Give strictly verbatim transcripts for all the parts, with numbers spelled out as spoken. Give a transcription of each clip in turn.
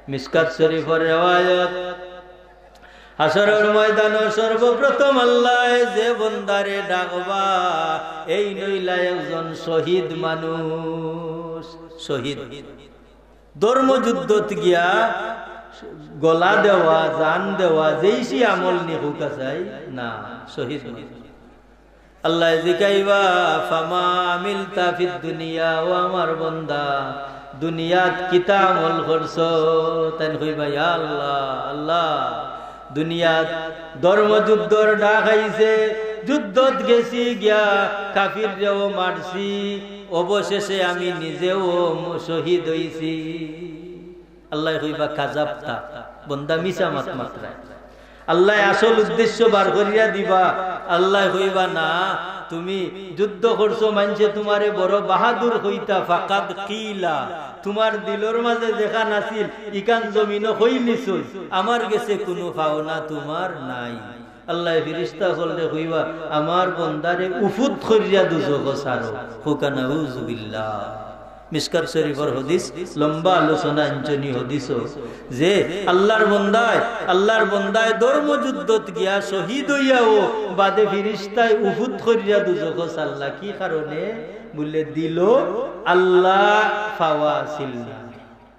মিশকাত শরীফর রেওয়ায়ত, হাশরর ময়দানো সর্বপ্রথম আল্লায় যে বন্দারে ডাকবা, এইন অইলা একজন শহীদ মানুষ। শহীদ, ধর্মযুদ্ধত গিয়া গলা দেওয়া, জান দেওয়া, যেইসি আমল নি হউক চাই না, শহীদ মানুষ। আল্লায় জিকাইবা, "ফামা আমিলতা ফিদ দুনিয়া", ও আমার বন্দা, দুনিয়াত কিতা আমল করছো? তাইন কইবা, "ইয়া আল্লাহ, আল্লাহ, দুনিয়াত ধর্মযুদ্ধর ডাক আইছে, যুদ্ধত গেছি গিয়া, কাফিররেও মারছি, অবশেষে আমি নিজেও ম-, শহীদ অইছি।" আল্লায় কইবা, "কাযাবতা", বন্দা মিছা মাত মাতরায়। আল্লায় আসল উদ্দেশ্য বার করিয়া দিবা। আল্লায় কইবা, "না, তুমি যুদ্ধ করছো, মানষে তুমারে বড় বাহাদুর কইতা, ফাকাদ কিলা, তুমার দিলর মাঝে যেখান আছিল, ইখান জমিনো কইলিছইন, আমার গেছে কুনু পাওনা তুমার নাই।" আল্লায় ফিরিস্তা অকলরে কইবা, "আমার বন্দারে উফুত করিয়া দুজখো ছাড়ো।" কউক্কা নাউজুবিল্লাহ। মিশকাত শরীফর হাদিস, লম্বা আলোচনা, আঞ্চনি হাদিস, যে আল্লাহর বন্দায়, আল্লাহর বন্দায় ধর্মযুদ্ধত গিয়া শহীদ অইয়াও বাদে ফিরিস্তায় উফুত করিয়া দুজখো ছাড়লা। কি কারণে? বুলে দিলো আল্লাহ পাওয়া আছিল না,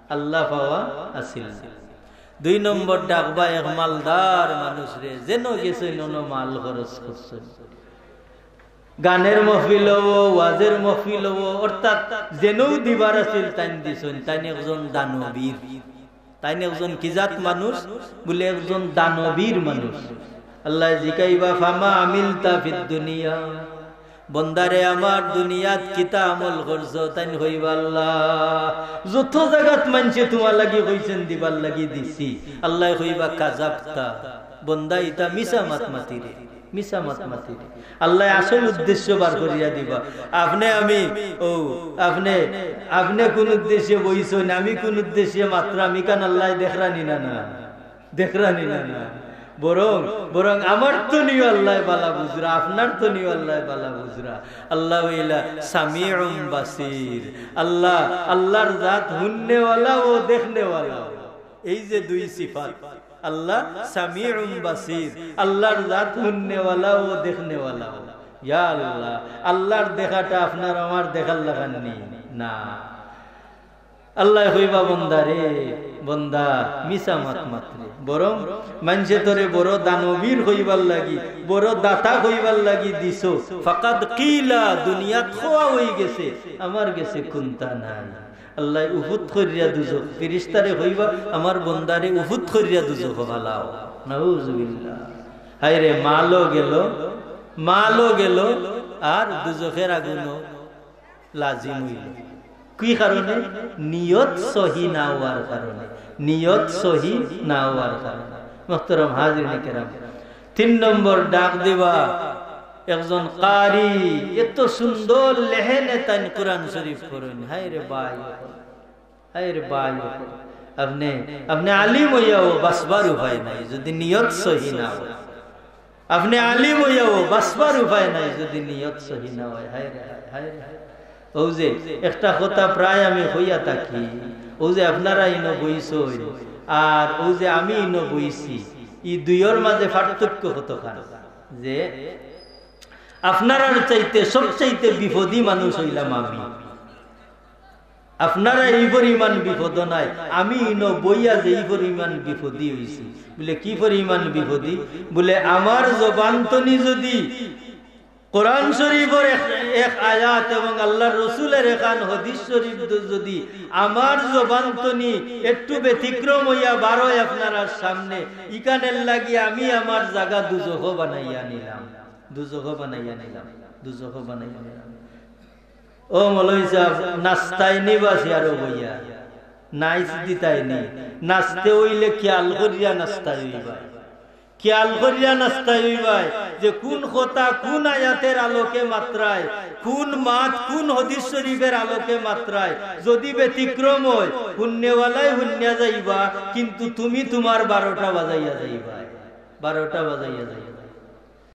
আল্লাহ পাওয়া আছিল না। দুই নম্বর ডাকবা এক মালদার মানুষরে, যেন গেছইন অনো মাল খরচ করছইন। গানের মহফিল অবো, ওয়াজের মহফিল অবো, অর্থাৎ যেনও দিবার আছিল তাইন দিছইন। তাইন একজন দানবীর। তাইন একজন কি জাত মানুষ? বুলে একজন দানবীর মানুষ। আল্লায় জিকাইবা, "ফামা আমিলতা ফিদ দুনিয়া", বন্দারে আমার দুনিয়াত কিতা আমল করছো? তাইন কইবা, "আল্লাহ, যত জাগাত মানষে তুমার লাগি কইছইন দিবার লাগি দিছি।" আল্লায় কইবা, "কাযাবতা", বন্দা ইতা মিছা মাত মাতিরে। মিছা মাত মাতিরে। আল্লায় আসল উদ্দেশ্য বার করিয়া দিবা। আপনে আমি, ও, আপনে, আপনে কুন উদ্দেশ্যে বইছইন, আমি কুন উদ্দেশ্যে মাতরাম, ইখান আল্লায় দেখরা নি না, না? দেখরা নি না, না? বরং, বরং আমার তনিও আল্লায় বালা বুঝরা, আপনার তনিও আল্লায় বালা বুঝরা। আল্লাহ অইলা সামিউম বাসির। আল্লাহ, আল্লাহর জাত হুননেওয়ালা ও দেখনেওয়ালা। এই যে দুই সিফাত, আল্লাহ সামিউম বাসির, আল্লাহর জাত হুননেওয়ালা ও দেখনেওয়ালা। ইয়া আল্লাহ, আল্লাহর দেখাটা আপনার আমার দেখার লাখান নি না। আল্লায় কইবা, "বন্দারে, বন্দা, মিছা মাত মাতরে, বরং মানষে তোরে বড় দানবীর কইবার লাগি, বড় দাতা কইবার লাগি দিছো। ফাকাদ কিলা, দুনিয়াত কওয়া অইগেছে, আমার গেছে কুন্তা নাই।" আল্লায় উফুত করিয়া দুজখ, ফিরিস্তারে কইবা, "আমার বন্দারে উফুত করিয়া দুজখো ফালাও।" নাউজুবিল্লাহ। হায়রে, মালও গেল, মালও গেল, আর দুজখের আগুনও লাজিম অইল। কি কারণে? নিয়ত সহি না অওয়ার কারণে। নিয়ত সহি না অওয়ার কারণে। মোহতরম হাজিরিনে কেরাম, তিন নম্বর ডাক দিবা একজন কারি, এত সুন্দর লেহেনে তাইন কোরআন শরীফ পড়ইন। হায়রে ভাই, হায়রে ভাই, আপনে, আপনে আলিম অইয়াও বাঁচবার উপায় নাই যদি নিয়ত সহি না অয়। আপনে আলিম অইয়াও বাঁচবার উপায় নাই যদি নিয়ত সহি না অয়। হায়রে হায়, হায়রে হায়। অউ যে একটা কথা প্রায় আমি কইয়া থাকি, অউ যে আপনারা ইনো বইছইন আর অউ যে আমি ইনো বইছি, ই দুইওর মাঝে পার্থক্য কতখান? যে আপনারার চাইতে সবচাইতে বিপদী মানুষ অইলাম আমি। আপনারা এই পরিমাণ বিপদো নাই, আমি ইনো বইয়া যে এই পরিমাণ বিপদী অইছি। বুলে, "কি পরিমাণ বিপদী?" বুলে, "আমার জবান তনি যদি কোরআন শরীফর এক, এক আয়াত এবং আল্লাহর রসুলের এখান হাদিস শরীফ দ-, যদি আমার জবান তনি একটু ব্যতিক্রম অইয়া বারয় আপনারার সামনে, ইখানের লাগি আমি আমার জাগা দুজখো বানাইয়া নিলাম, দুজখো বানাইয়া নিলাম, দুজখো বানাইয়া নিলাম।" ও মৌলভী সাহেব, নাচতায় নি বা চেয়ারো বইয়া? নাইচ দিতায় নি? নাচতে অইলে খিয়াল করিয়া নাচতায় অইবায়। খিয়াল করিয়া নাচতায় অইবায় যে কুন কথা কুন আয়াতের আলোকে মাতরায়, কুন মাত কুন হাদিস শরীফের আলোকে মাতরায়। যদি ব্যতিক্রম অয়, হুননেওয়ালায় হুনিয়া যাইবা, কিন্তু তুমি তুমার বারোটা বাজাইয়া যাইবায়, বারোটা বাজাইয়া যাইবায়।